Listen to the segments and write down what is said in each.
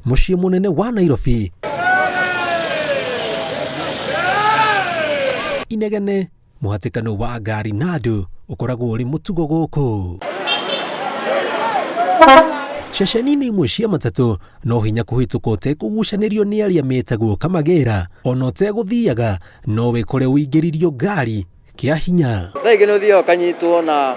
Mũciĩ mũnene wa Nairobi. Inegene, mũhatĩkano wa ngari na andũ ũkoragwo ũrĩ mũtugo gũkũ. Ceceni-inĩ imwe cia matatũ no hinya kũhĩtũka ũtekũgucanĩrio nĩ arĩa metagwo kamagĩra, ona ũtegũthiaga no wĩkore ũingĩririo ngari kĩa hinya. Thaa ingĩ nĩ ũthiaga ũkanyitwo na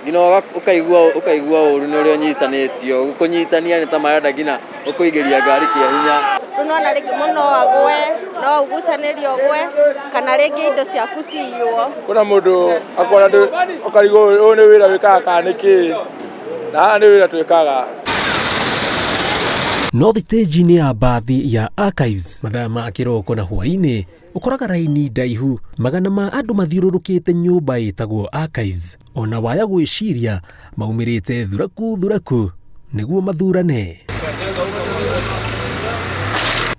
nginya ũkaigua ũru nĩ ũrĩa ũnyitanĩtio. Kũnyitania nĩ ta marenda nginya gũkũingĩria ngari kĩa hinya. Rĩu nĩwona rĩngĩ mũndũ no agwe, no ũgucanĩrio ũgwe, kana rĩngĩ indo ciaku ciywo. Kwĩna mũndũ akona ũkarigwo ũyũ nĩ wĩra wĩkaga kana nĩ kĩĩ, na haha nĩ wĩra twĩkaga. No thitĩnji-inĩ ya mbathi ya Archives mathaa ma kĩroko na hwaĩ-inĩ ũkoraga raini ndaihu, magana ma andũ mathiũrũrũkĩte nyũmba ĩtagwo Archives, ona waya gwĩciria maumĩrĩte thuraku thuraku nĩguo mathurane.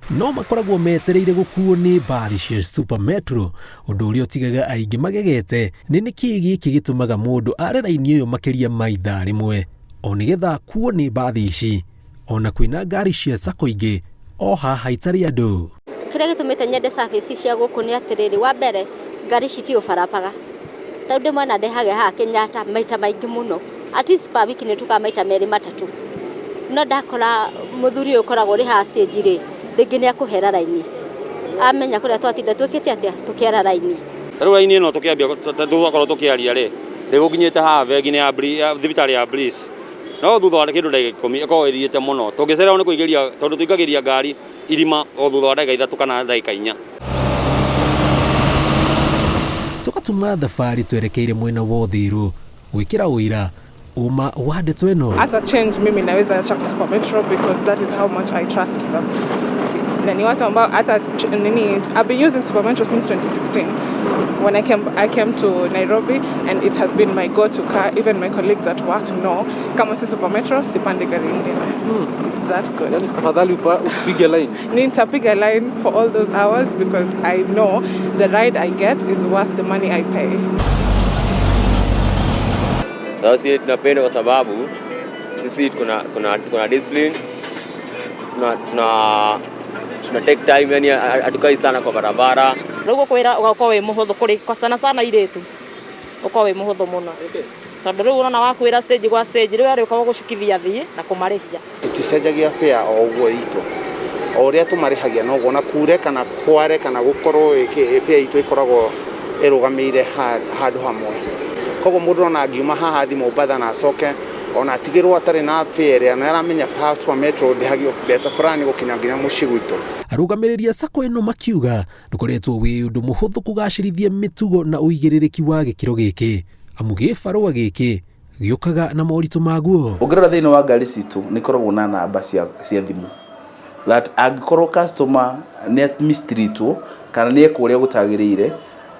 No makoragwo metereire gũkuo nĩ mbathi cia Super Metro, ũndũ ũrĩa ũtigaga aingĩ magegete nĩ nĩkĩĩ gĩkĩ gĩtũmaga mũndũ are raini ĩyo makĩria ma ithaa rĩmwe o nĩgetha akuo nĩ mbathi ici, ona kwĩna ngari cia sacco ingĩ o haha itarĩ andũ. Kĩrĩa gĩtũmĩte nyende service cia gũkũ nĩ atĩrĩrĩ, wa mbere ngari ici itiũbarabaga, tondũ ndĩ mwana ndehage haha Kenyatta maita maingĩ mũno, at least per week nĩ tũkaga maita merĩ matatũ, no ndakora mũthuri ũyũ ũkoragwo ũrĩ haha stage rĩ, rĩngĩ nĩ akũhera raini, amenya kũrĩa twatinda twĩkĩte atĩa, tũkĩara raini. Rĩu raini ĩno tũkĩambia twakorwo tũkĩaria rĩ, ndĩgũkinyĩte haha bengi-inĩ ya thibitarĩ ya Bliss, no thutha wa kĩndũ ndagĩka 10 ĩkoragwo ĩthiĩte mũno, tũngĩcererwo nĩ kũingĩria tondũ tũingagĩria ngari irima o thutha wa ndagĩka 3 kana ndagĩka 4. Tũgatuma thabarĩ twerekeire mwena wa Uthiru gwĩkĩra ũira ũma wa ndeto ĩno. Hata change mimi naweza acha kwa Super Metro because that is how much I trust them. See, na ni watu ambao hata nini, I've been using Super Metro since 2016 when I came to Nairobi, and it has been my go-to car. Even my colleagues at work know kama si Super Metro sipandi gari ingine. It's that good. Yani afadhali upige line. Nitapiga line for all those hours because I know the ride I get is worth the money I pay. Sasa sisi tunapenda kwa sababu sisi kuna discipline, tuna take time, yani hatukai sana kwa barabara. Rĩu gũkwĩra ũgakorwo wĩ mũhũthũ kũrĩ kwa sana sana airĩtu, ũkorwo wĩ mũhũthũ mũno. Tondũ rĩu ũrona wakwĩra stage gwa stage, rĩu arĩ ũkorwo gũcukithia thiĩ na kũmarĩhia. Tũticenjagia fare o ũguo itũ, o ũrĩa tũmarĩhagia noguo, na kure kana kware kana gũkorwo fare itũ ĩkoragwo ĩrũgamĩire handũ hamwe. Koguo mũndũ ona angiuma haha athiĩ Mombatha na acoke ona atigĩrwo atarĩ na fare ĩrĩa, na aramenya haha Super Metro ndĩhagio mbeca fulani gũkinya nginya mũciĩ gwitũ. Arũgamĩrĩri a sacco ĩno makiuga ndũkoretwo wĩ ũndũ mũhũthũ kũgacĩrithia mĩtugo na ũigĩrĩrĩki wa gĩkĩro gĩkĩ, amu gĩbarũa gĩkĩ gĩũkaga na moritũ maguo. Ũngĩrora thĩinĩ wa ngari citũ nĩ ikoragwo na namba cia thimũ that angĩkorwo customer nĩ mistreatwo kana nĩ ekwo ũrĩa gũtagĩrĩire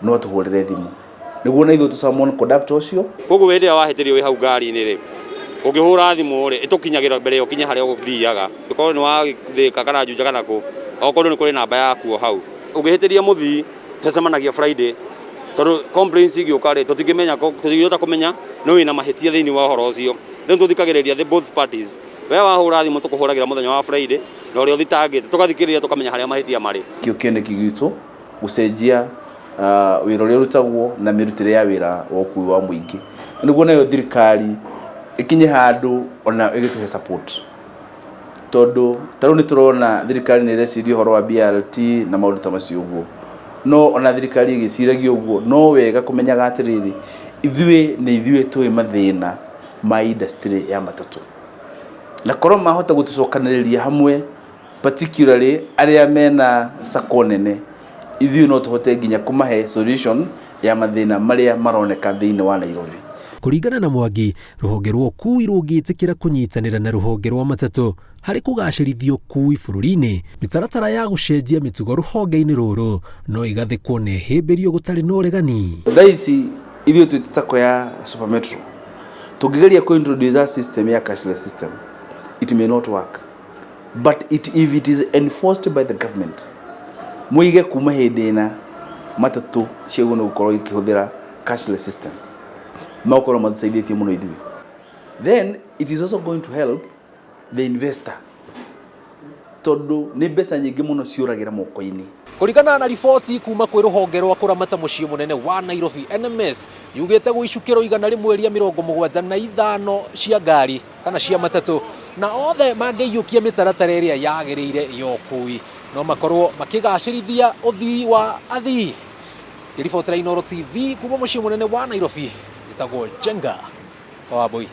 no atũhũrĩre thimũ nĩguo na ithuĩ tũ summon conductor ũcio. Koguo hĩndĩ ĩrĩa wahĩtĩrio wĩ hau ngari-inĩ rĩ, ũngĩhũra thimũ rĩ, ĩtũkinyagĩra mbere ya ũkinye harĩa ũgũthiaga. Ũkorwo nĩ wathĩka kana Juja kana kũ, okorwo nĩ kũrĩ namba yaku o hau. Ũngĩhĩtĩria mũthii, tũcemanagia Friday, tondũ complaints igĩũka rĩ, tũtingĩhota kũmenya nĩ wĩna mahĩtia thĩinĩ wa ũhoro ũcio. Rĩu tũthikagĩrĩria the both parties. We wahũra thimũ tũkũhũragĩra mũthenya wa Friday, na ũrĩa ũthitangĩte, tũgathikĩrĩria tũkamenya harĩa mahĩtia marĩ. Kĩo kĩoneki gitũ gũcenjia wĩra ũrĩa ũrutagwo na mĩrutĩre ya wĩra wa ũkui wa mũingĩ, nĩguo nayo thirikari ĩkinye handũ ona ĩgĩtũhe support, tondũ ta rĩu nĩ tũrona thirikari nĩ ĩreciria ũhoro wa BRT na maũndũ ta macio ũguo, no ona thirikari ĩgĩciragia ũguo no wega kũmenyaga atĩrĩrĩ, ithuĩ nĩ ithuĩ tũĩ mathĩna ma industry ya matatũ, na korwo mahota gũtũcokanĩrĩria hamwe particularly arĩa mena sacco nene, ithuĩ no tũhote nginya kũmahe solution ya mathĩna marĩa maroneka thĩinĩ wa Nairobi. Kũringana na Mwangi, rũhonge rwa ũkui rũngĩtĩkĩra kũnyitanĩra na rũhonge rwa matatũ harĩ kũgacĩrithia ũkui bũrũri-inĩ, mĩtaratara ya gũcenjia mĩtugo rũhonge-inĩ rũrũ no ĩgathĩkwo na ĩhĩmbĩrio gũtarĩ na ũregani. Thaa ici ithuĩ twĩ sacco ya Super Metro, tũngĩgeria kũ introduce that system ya cashless system, it may not work, but if it is enforced by the government, muige kuma hĩndĩ ĩna matatũ ciagĩrĩirwo nĩ gũkorwo ikĩhũthĩra cashless system, magũkorwo matũteithĩtie mũno ithuĩ. Then it is also going to help the investor. Tondũ nĩ mbeca nyingĩ mũno ciũragĩra moko-inĩ. Kũringana na riboti kuma kwĩ rũhonge rwa kũramata mũciĩ mũnene wa Nairobi NMS, yugĩte gwĩ icukĩro 175 cia ngari kana cia matatũ, na othe mangĩiyũkia mĩtaratara ĩrĩa yagĩrĩire ya ũkui no makorwo makĩgacĩrithia ũthii wa athii. Ngĩribotera Inooro TV kuma mũciĩ mũnene wa Nairobi, njĩtagwo Njenga Wambui.